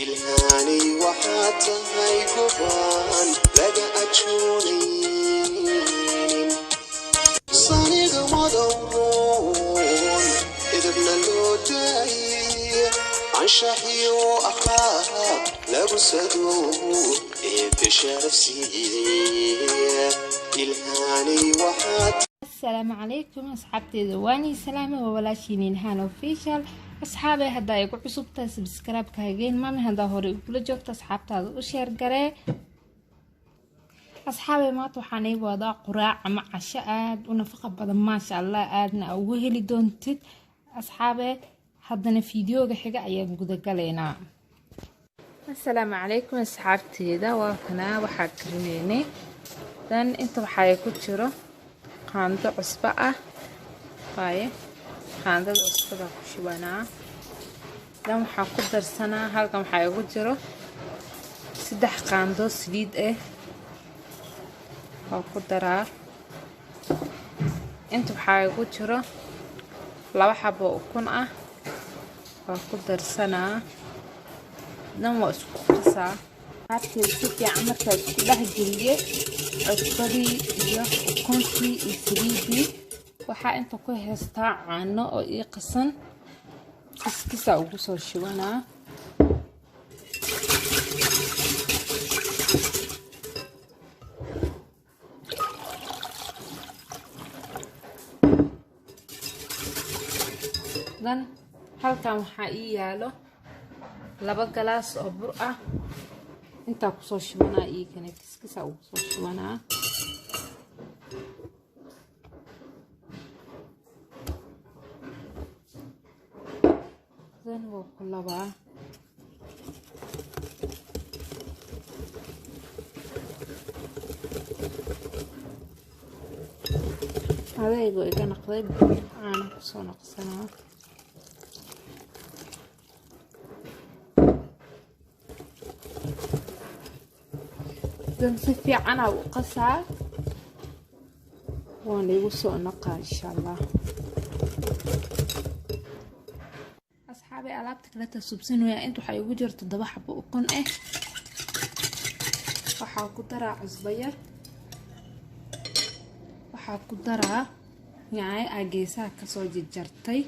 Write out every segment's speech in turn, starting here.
Ilhaanay waxaad tahay gobaan laga ajoonaynin, saniga madowroon, edebna loo daayay, anshaxiyo akhlaaq lagu sado, eebbe sharaf siiyey. Ilhaanay waxaad Asalaamu calaykum asxaabteeda, waanii salaame, waa walaashiin Ilhaan Official. Asxaabay, haddaa igu cusubtahay, subscribe-ka hageen mami. Haddaa hore igula joogta, asxaabtaada u share garee. Asxaabay, maanta waxaan ii wadaa quraac ama casho aada u nafaqa badan, maasha Allah, aadna ugu heli doontid. Asxaabe, haddana fiidiyoga xiga ayaan gudagalaynaa. Asalaamu calaykum asxaabteeda, waa kanaa waxaa karineynay. Dan inta waxaa ku jiro qaando cusbo ah waaye, qaandada cusbada ku shubanaa. Dan waxaa ku darsanaa, halkan waxaa igu jiro 3 qaando saliid ah, waa ku daraa. Inta waxaa igu jiro 2 xabo ukun ah, waa ku darsanaa. Dan waa isku qasaa qaabkeeda si fiican. Markaa isku dhex geliye cusbadii iyo ukuntii iyo saliidii, waxaa inta ku haystaa caano oo ii qasan, kiskisaa ugu soo shubanaa. Dan halkan waxaa ii yaalo 2 galaas oo bur ah, intaa kusoo shubanaa, iigana kiskisaa ugu soo shubanaa. Dan waa ku labaa. Adeegoo iga noqday, caana kusoo noqsanaa. Dan si fiicanaa u qasaa, waan igu soo naqaa insha Allah. Asxaabay, alaabta kaleta subsanaya. Inta waxaa igu jira 7 xabo ukun ah. Waxaa ku daraa cusbo yar, waxaa ku daraa yaanyo aa geesaha kasoo jarjartay.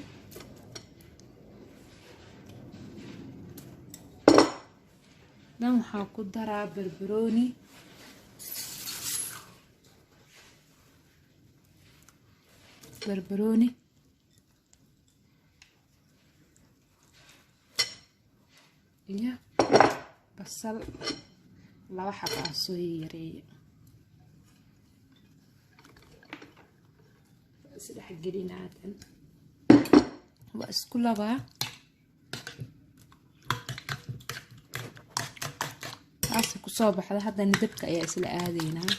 Dan waxaa ku daraa barbarooni, barbarooni iyo basal 2 xabo aan soo yareeye, isdhex gelinaadan, waa isku labaa. Taasi kusoo baxda. Haddana dabka ayaa isla aadaynaa.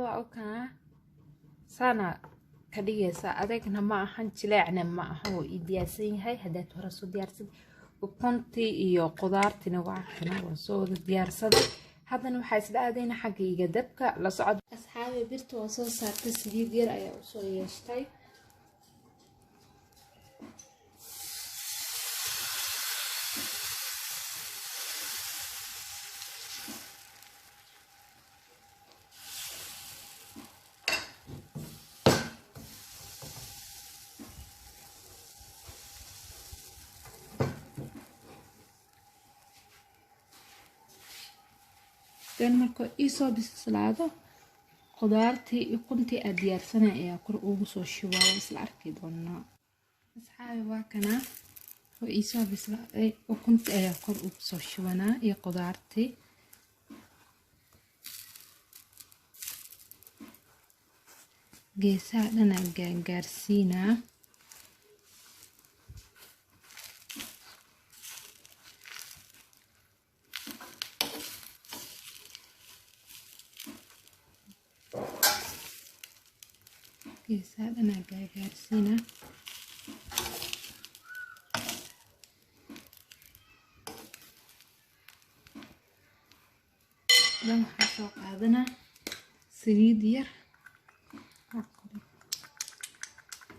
Waa okaa, saana ka dhigaysaa, adagna ma ahan, jileecna ma ahan, wuu ii diyaarsan yahay. Haddaad hore soo diyaarsan ukuntii iyo qudaartina, waa kana, waa soo wada diyaarsaday. Haddana waxaa isla aadaynaa xaggayga dabka la socod. Asxaabi, birta waa soo saartay, saliid yar ayaa usoo yeeshtay. Dan marka iisoo bislaado qudaartii ukuntii aad diyaarsanay ayaa kor ugu soo shubaa, waa isla arki doonaa. Asxaabi, waa kanaa oo iisoo bislaaday, ukuntii ayaa kor ugu soo shubanaa iyo qudaartii. Geesaha dhanaa gaargaarsiinaa. Geesaha dhanaa gaargaarsiinaa. Dan waxaa soo qaadanaa saliid yar,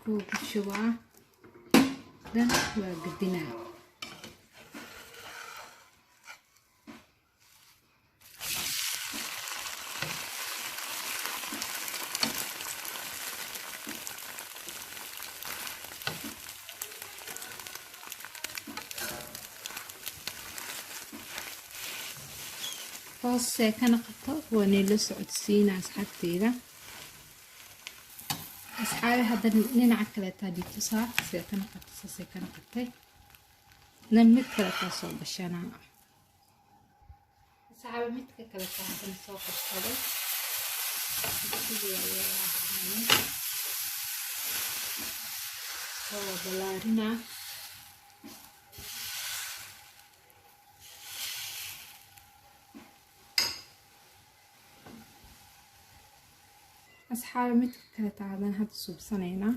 kuugu shubaa, dan waa gedinaa. Hoosee ka naqato waa nila socodsiina asxaabteyda. Asxaabi, haddana dhinaca kaleetaa dhitusaa see ka naqatay, saasay ka naqatay. Na mid kaleetaa soo gashanaa asxaabi, midka kaleetaa haddana soo qabsaday, sidii ayaa ahaanay soo balaarinaa. Asxaabi, midka kaleeta haddana hadda suubsanaynaa.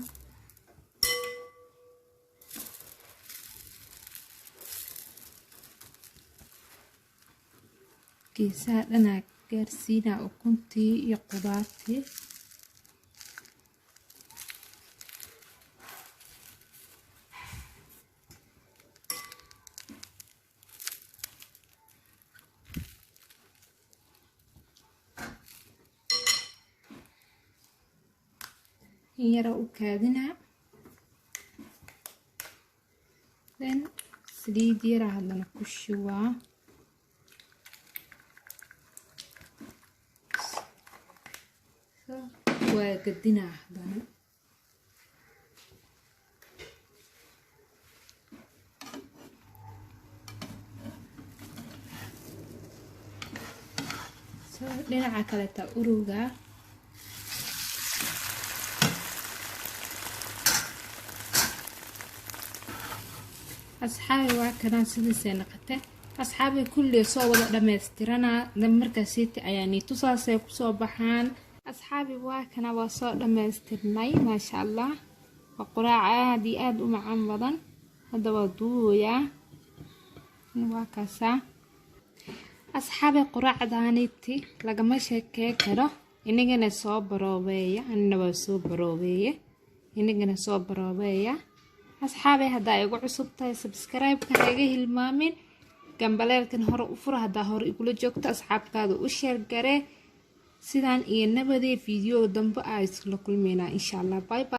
Geesaha dhanaa gaarsiinaa ukuntii iyo qudaartii. In yara u kaadinaa, then saliid yaraa haddana ku shubaa. Waa gadinaa haddana. So dhinaca kaleeta uruga. Asxaabi, waa kanaa sidiisay naqate. Asxaabi, kulli soo wada dhammaystiranaa markaasiiti ayaa niitusaasay kusoo baxaan. Asxaabi, waa kana, waa soo dhammaystirnay, maasha Allah. Waa quraac aada iyo aada u macaan badan. Hadda waa duubayaa, waa kaasaa. Asxaabi, quraacdaaniti lagama sheekey karo. Inagana soo baroobeeya, anina waa soo baroobeeye, inagana soo baroobeeya. Asxaabay, haddaa igu cusub tahay, subscribe-ka ha iga hilmaamin, gambaleelkan hore u fura. Haddaa hore igula joogto, asxaabtaada u share garee. Sidaan iyo nabadee, video dambe aa isla kulmeynaa insha Allah. Bye bye.